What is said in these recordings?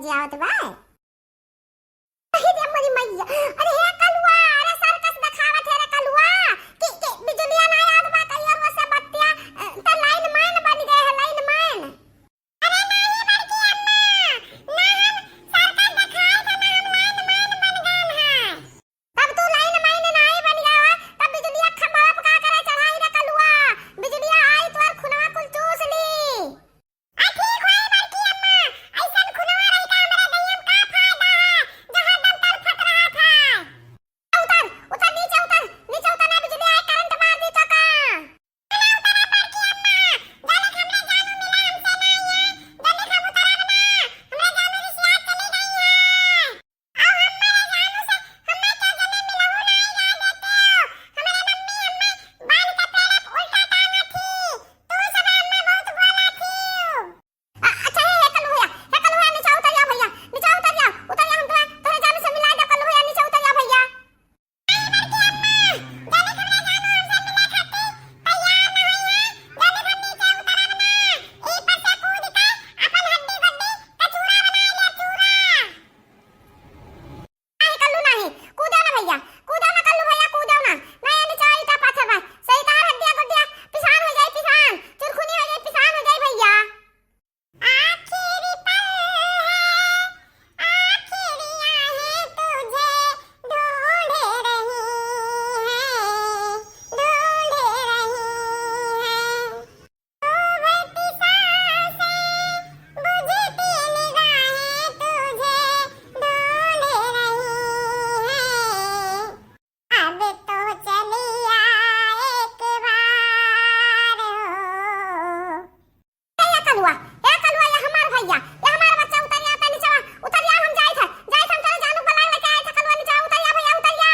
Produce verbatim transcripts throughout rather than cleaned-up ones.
जी आवत बा। अरे रे मोरी मैया, अरे हे कलुआ, अरे सर्कस देखावत है रे कलुआ, कि, कि बिजुलिया ना आवत बा, कहियो वो से बत्तिया, अ, त लाइनमैन बन गए है, लाइनमैन। अरे नाही बड़की अम्मा, ना हम सर्कस देखाई थे, ना हम लाइनमैन बन गए हैं। तब तू लाइनमैन नाही बन गया है, तब बिजुलिया खंभवा पे का करे चढ़ाई रे कलुआ? बिजुलिया आई तोर खुनवा कुल चूस ली। आ ठीक होई बड़की अम्मा, ऐसन खुनवा रही का हमरे दहिया में का फायदा है, जो हरदम तड़फत रहत है। उतर, उतर नीचे उतर, नीचे उतर ना बिजुलिया आई करंट मार दी तो का। अ-, अच्छा, हे, हे कल्लू भैया, हे कल्लू भैया, नीचे उतर जा भैया, नीचे उतर जा, उतर जा, हम तोरा, तोरे जानू से मिला दे कल्लू भैया, नीचे उतर जा भैया। नाही कल्लू नाही, कूदो ना भैया, कूदो ना कल्लू भैया, कूदो ना। नहीं, नहीं, चाही का पाछा बा। सही कहा, हड्डिया गुड्डिया पिसान हो जाई, पिसान। चुरखुनी हो जाई, पिसान हो जाई भैया। आखिरी पल है, आखिरी आहें तुझे ढूंढ रही हैं, ढूंढ रही हैं। उभरती सांसें, बुझती निगाहें तुझे ढूंढ रही हैं। अब तो चलिया एक बार हो। ए कलुआ, ए कलुआ, ये हमार भैया, ये हमार बच्चा, उतरिया, तनी नीचवा, उतरिया, हम जाइत है, जाइत है, हम तोरे जानू बलाए लेके आइत है, कलुआ, नीचवा उतरिया भैया, उतरिया।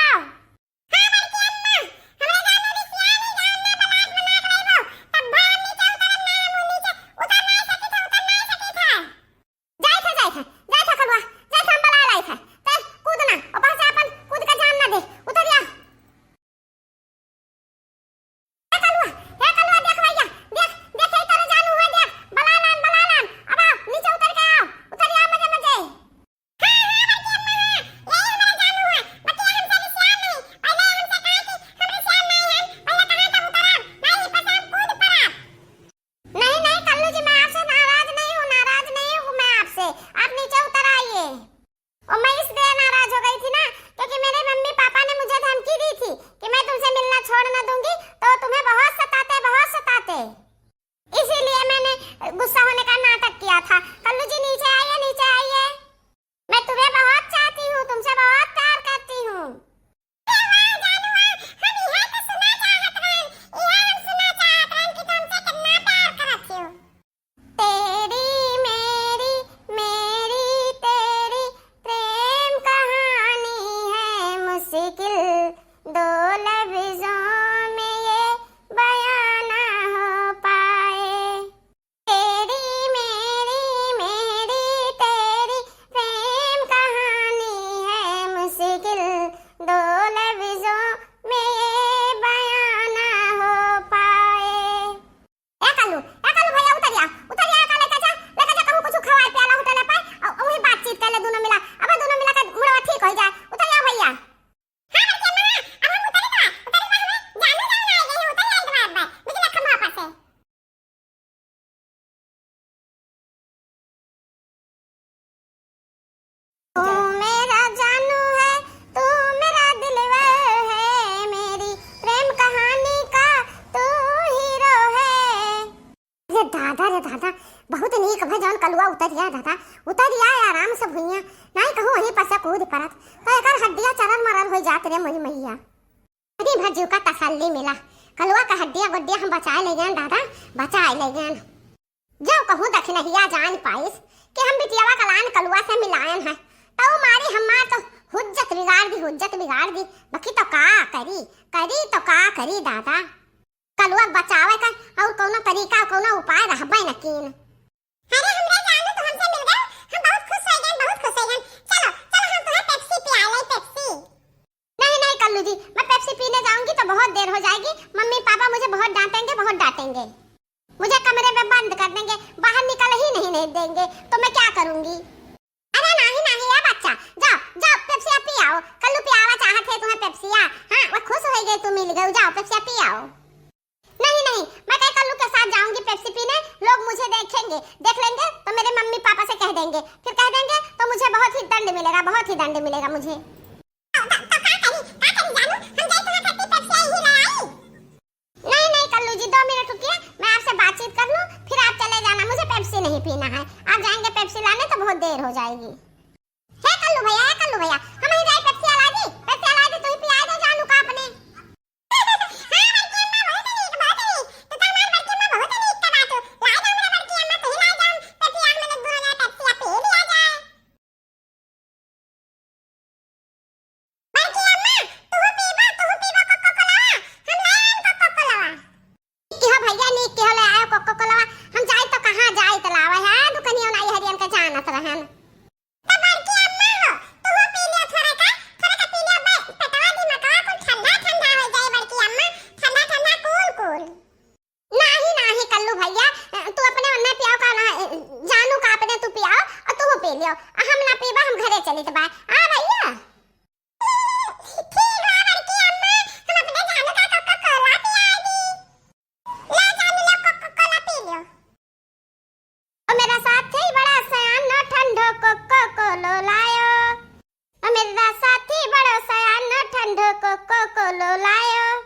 हाँ, बड़की अम्मा, हमरा जानू रिसिया नहीं, जान ना बलात में नाक रहिबो, तब भाई नीचे उतरब ना, हम नीचे उतर नहीं सकित है, उतर नहीं सकित है। जाइत है, जाइत है, जाइत है कलुआ, जाइत है, हम बलाए लाइत है। चल, कूद ना, ऊपर से अपन कूद के जान ना दे, उतरिया। हे कलुआ, हे कलुआ, देख भैया, देख, देख, यही तोरे जानू है, देख, बलालान, बलालान, अब आओ, नीचे उतर के आओ, उतर आओ मजे मजे। हाँ, हाँ, बड़की अम्मा, हाँ, यही हमारा जानू है, बतिया हमसे रिसियान नहीं, पहले हमसे कहा कि हम रिसियान नहीं हैं, पहले कहा तब उतरा, नहीं, ऊपर से हम कूद पड़ा। नहीं, नहीं, कल्लू जी, मैं आपसे नाराज नहीं हूँ, नाराज नहीं हूँ मैं आपसे। आप नीचे उतर आइए। और मैं इसलिए नाराज हो गई थी ना, क्योंकि मेरे मम्मी पापा ने मुझे धमकी दी थी कि मैं तुमसे मिलना छोड़ ना दूंगी, तो तुम्हें बहुत सताते, बहुत सताते। इसीलिए मैंने गुस्सा होने का नाटक किया था। कल्लू जी, नीचे आइए, नीचे आइए। मैं तुम्हें बहुत चाहती हूँ, तुमसे बहुत प्यार करती हूँ। अरे वाह जानू वाह, हम इहे तो सुना चाहत रहन, इहे हम सुना चाहत रहन कि तुमसे कितना प्यार करत हो। तेरी मेरी, मेरी तेरी प्रेम कहानी है मुश्किल, दो लफ्जों में ये बयां ना हो पाए। तेरी मेरी, मेरी तेरी प्रेम कहानी है मुश्किल, दो लफ्जों में ये बयां ना हो पाए। ए कल्लू, ए कल्लू भैया, उतरिया, उतरिया, का लेके जा, लेके जा, कहूँ कुछ खवाए पियाला होटल पे, और वही बातचीत कर ले दोनों मिला। अब दोनों मिला के मुड़वा ठीक हो जाए। उतरिया भैया। हाँ, बड़की अम्मा, अब हम उतरी का, उतरी का, हमें जानू जान आए गए, उतरी आए तुम्हारे अब्बा, बिजली खंभा पर से। तू मेरा जानू है, तू मेरा दिलवर है, मेरी प्रेम कहानी का तू हीरो है। रे दादा, रे दादा, बहुत नीक भा जौन कलुआ उतरिया दादा, उतरिया आराम से भुइयां, नाहीं कहूँ वहीं पर से कूद परत, तो एकर हड्डिया चरर मरर हो जात रे मोरी मैया। इतनी भर जीव का तसल्ली मिला, कलुआ का हड्डिया गुड्डिया हम बचाए ले गए दादा, बचाए ले गए। जो कहूँ दखिनहिया जान पाइस कि हम बिटियावा कलान कलुआ से मिलायन है, तो मारी हमार तो हुज्जत बिगाड़ दी, हुज्जत बिगाड़ दी। बाकी तो का करी, करी तो का करी दादा। कलुआ के बचावे का और कौनो तरीका, कौनो उपाय रहबे न कीन। अरे हमरे जानू, तू हमसे मिल गए, हम बहुत खुश हो गए, बहुत खुश हो गए। चलो, चलो हम तुम्हें पेप्सी पिया ले, पेप्सी। नहीं, नहीं कल्लू जी, मैं पेप्सी पीने जाऊंगी तो बहुत देर हो जाएगी, मम्मी पापा मुझे बहुत डांटेंगे, बहुत डांटेंगे, मुझे कमरे में बंद कर देंगे, बाहर निकल ही नहीं, नहीं देंगे, तो मैं क्या करूंगी? बहुत ही दंड मिलेगा मुझे। तो, तो का करी, का करी जानू? हम जाई तुम्हारे खातिर पेप्सिया ही ले आई। नहीं, नहीं कल्लू जी, दो मिनट रुकिए, मैं आपसे बातचीत कर लूँ, फिर आप चले जाना, मुझे पेप्सी नहीं पीना है। आप जाएंगे पेप्सी लाने तो बहुत देर हो जाएगी। हे कल्लू भैया, हे कल्लू भैया, हम ही जाई पेप्सिया ला दी, पेप्सिया ला दी, तू ही पिया दे जानू का अपने। हाँ, बड़की अम्मा, बहुत नीक, बहुत नीक। तू तो हमार बड़की अम्मा बहुत नीक के बात हो। ला जा हमरा बड़की अम्मा, तू ही ला जा, पेप्सिया हम लोग दोनों जने पेप्सिया पी लिया जाए। बड़की अम्मा, तू पीबो, तू पीबो कोको कोलावा? हम ले आएम कोको कोलावा। नीक किहो भैया, नीक किहो ले आयो कोको कोलावा। हम जाई तो कहाँ जाई तो लावे है, दुकनिया नाई हरियन के जानत रहन। तो बड़की अम्मा हो, तू पी लियो थोड़ा का, थोड़ा का पी लियो, बे-, पेटवा दिमकवा कुल ठंडा ठंडा हो जाए बड़की अम्मा, ठंडा ठंडा cool cool। नाही, नाही कल्लू भैया, तू अपने ओन्ने पियाओ का ना, जानू का अपने तू पियाओ और तू पी लियो। हम ना पीबा, हम घरे चलित बा। आ भैया। ठीक बा बड़की अम्मा, हम अपने जानू का कोको कोला पिया दी। ले जानू लो कोको कोला पी लियो। ओ मेरा साथी बड़ा सयानो ठंडो कोको कोलो लायो। ओ मेरा साथी बड़ा सयानो ठंडो कोको कोलो लायो।